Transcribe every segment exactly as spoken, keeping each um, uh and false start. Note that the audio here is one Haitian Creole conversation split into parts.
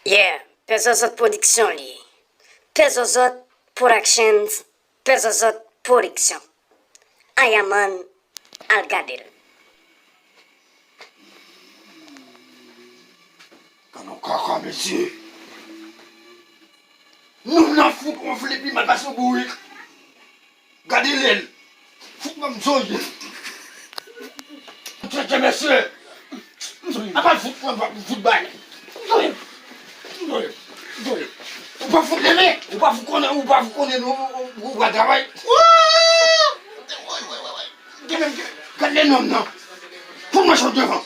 Yeah, Pè Zòzòt Pwodiksyon li ye. Pè Zòzòt Productions, Pè Zòzòt Pwodiksyon. Ayaman, al gade l. Gade yon kaka, mesye. Nonm nan fout wonfle pi mal pase yon bourik. Gade lè l. Fout mwen m sonje. Tchètchè, mesye. Apa l fout pran fout bay. Ou pa fout leve. Ou pa fout konnen, ou pa fout konnen nou, ou, ou, ou pa travay. Gen menm ke, gade lè nonm nan. Fout mwen sot devan.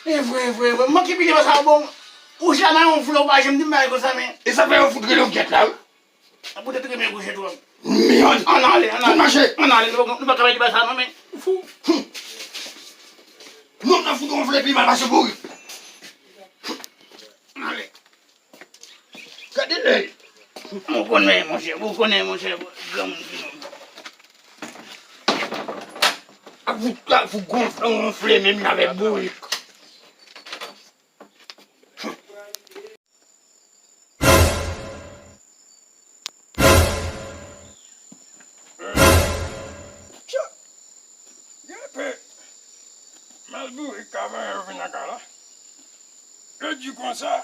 E vre, e vre, e vre. Manke pile sa bon. Ou chita nan yon vle, ou pa janm di m bagay konsa, men. E sa fè yo fout rele w gyèt la, wi. A poutèt renmen kouche twòp. Mèd. Ann ale, ann ale. Ann ale, nou pa, nou pa ka bay deba sa non, men. Fou. Nonm nan fout wonfle pi mal pase bourik. Ann ale. Gade lè l. Ou konnen, monchè, ou konnen, monchè, granmoun ki nou. A fout, a fout gonfle, wonfle menm jan avèk bourik. Tcha! Gen pe mal bourik avan yo vin lakay la. Yo di konsa,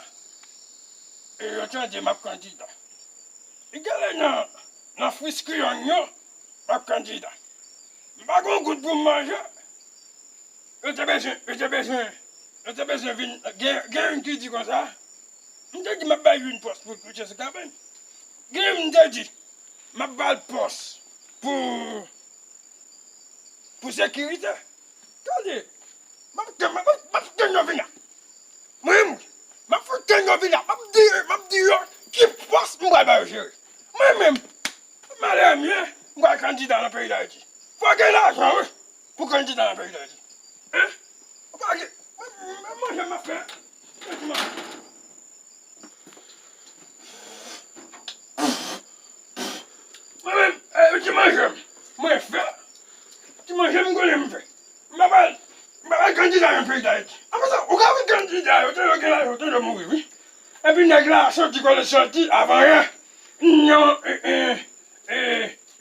e yo tande m ap kandida. Li genlè nan, nan friskiyòn yo, m ap kandida. M pa gen goud pou m manje. Yo te bezwen, yo te bezwen, yo te bezwen vin, gen, gen youn ki di konsa, m te di m ap bay youn pòs pou l kouche sou kabann. Gen youn m te di, m ap ba l pòs pou, pou sekirite. Tande, m ap tann, m ap, m ap tann yo vin la. Mwen menm, m ap fout tann yo vin la. M ap di, m ap di yo ki pòs m pral ba yo jere. Mwen menm, malè m ye, m pral kandida nan peyi Dayiti. Fò gen lajan, wi, pou kandida nan peyi Dayiti. Hein? Ou pa gen, mwen, mwen, manje m ap fè. Mwen ti manje. Mwen menm, e, ti manje m, mwen fè. Ti manje m konnen m fè. M pa pral, m pa pral kandida nan peyi Dayiti. Apre sa, ou ka vin kandida, yo te yo gen lajan, yo te yo mouri, wi. Epi nèg la soti kote l soti, avan yè. Non, e, e, e,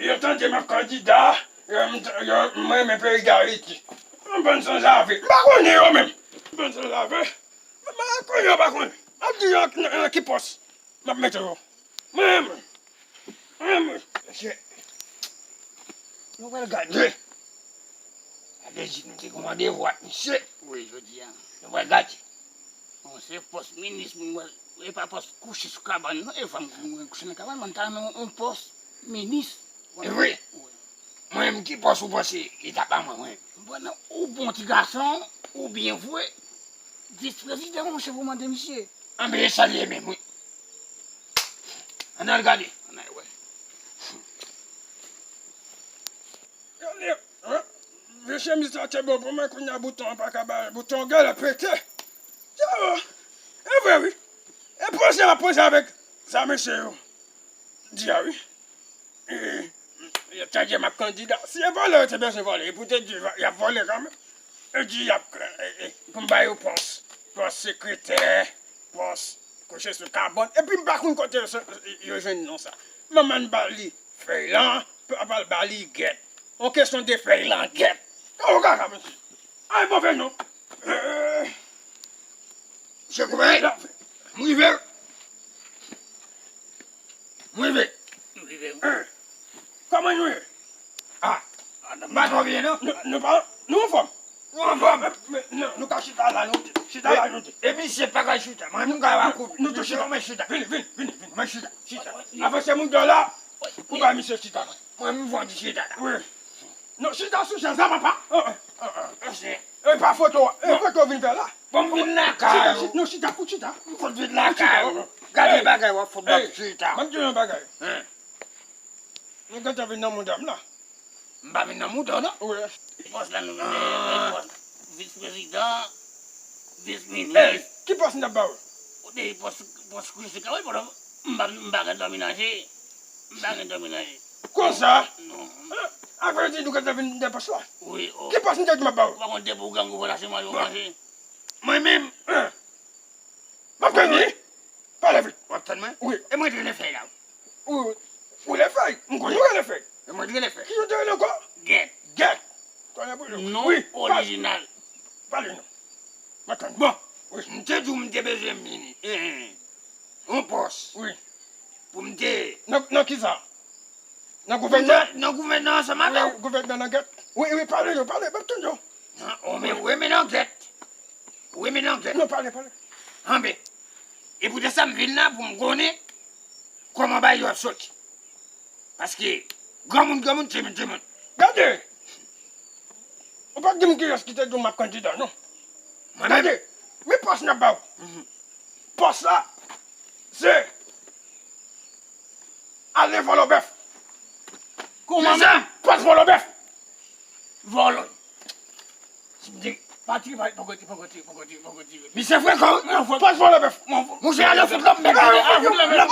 yo tande m ap kandida, yo, m, yo, m renmen peyi Dayiti. Yon bann sanzave. M pa konnen yo menm. Yon bann sanzave. M pa konnen yo pa konnen. M ap di yo nan, nan ki pòs m ap mete yo. Mwen menm. Mwen menm. Mesye. Nou pral gade. Sa vle di nou te gen randevou ak misye. Wi, jodi a. Nou pral gade. Bon, se pòs minis, mwen, e pa pòs kouche sou kabann, non. E fòm mwen kouche nan kabann, mwen ta nan yon pòs minis. E vre? Wi. Mwen menm, ki pòs ou panse li ta ba mwen, mwen? Bon, ou bon ti gason, ou byen vwe. Vis prezidan, monchè, pou mande misye. Anben, e sa l ye menm, wi. Ann al gade. Ann al wè. Gade, hein? Vye chemiz la te bon pou mwen, kounye a bouton an pa ka ba, bouton an genlè pete. Yo, e vre, wi. E poze m ap poze avèk sa mesye yo di a, wi. E, yo tande m ap kandida. Si e vòlè yo te bezwen vòlè, e pou te di y ap vòlè kanmenm. Yo di y ap, e, e, pou m ba yo pòs, pòs sekretè, pòs kouche sou kabann. Epi m pa konn kote yo, yo jwenn non sa. Manman n ba li fèy lan, papa l ba li gèt. On kesyon de fèy lan gèt. Ou kaka, mesye. Ay, move non. Eh, Che Kouben, m rive. M rive. M rive. Eh, kòman nou ye? Ah, m pa twò byen, non. Nou, nou pa, nou anfòm? Nou anfòm. Men, men, non, nou ka chita la, nou di. Chita la, nou di. Epi se pa ka chita. Mwen, m ka ba kout. Nou tou chita. Mwen chita. Vini, vini, vini, vini. Mwen chita. Chita. Avanse mouda w la. Ou ba misye chita. Mwen, m fò di chita la. Wi. Non, chita sou chèz la, papa. An, an, an, an. Mesye. E pa foto a. E foto vin fè la. Bon, m vin lakay ou. Chita, chita, non, chita, fout chita. M fout vin lakay ou. Gade bagay w ap fout m ap chita. M ap di w yon bagay. Hein. Nou gentan vin nan mouda m la. M pa vin nan mouda w, non. Wi. Pòs la nou vin, pòs vis prezidan, vis minis. Ki pòs m t ap ba w? Ou te pòs, pòs kouche sou kabann, pandan m pa, m pa gen dòmi nan je. M pa gen dòmi nan je. Konsa? Non. Avèti nou gentan vin de pòs la. Wi, o. Ki pòs m te di m ap ba w? Ou pa konn depi w gang ou fò lase manje, ou manje. Mwen menm, m ap tann li. Pale Mwen? Wi. E mwen te rele fèy la. Wi, wi. Ou rele fèy? M konn ou rele fèy. E mwen te rele fèy. Ki jan w te rele ankò? Gèt. Gèt. Konnen pou nou. Non orijinal. Pale non. Bon, m te di w m te bezwen mini. Yon pòs. Wi. Pou m te. Nan, nan ki sa? Nan gouvènman? Nan gouvènman ansanm avè w. Wi, gouvènman nan gèt. Wi, wi, pale non, pale, m ap tande w. Wi, men wi, men nan gèt. Wi, men nan gèt. Non, pale, pale. Anben. E poutèt sa, m vin la pou m konnen kòman bagay yo ap soti. Paske, granmoun, granmoun, timoun, timoun. Gade! Ou pa t di m kiyès ki te di w m ap kandida, non. Mwen menm. Gade! Men pòs n ap ba w. Pòs la, se ale vòlò bèf. Kòman? Pòs vòlò bèf. Vòlò. Pati, poko tire, poko tire, poko tire, poko tire. Misye frekan, wi. Pòs vòlò bèf. Monchè, ale fout lòt mèt. Ale fout lòt mèt.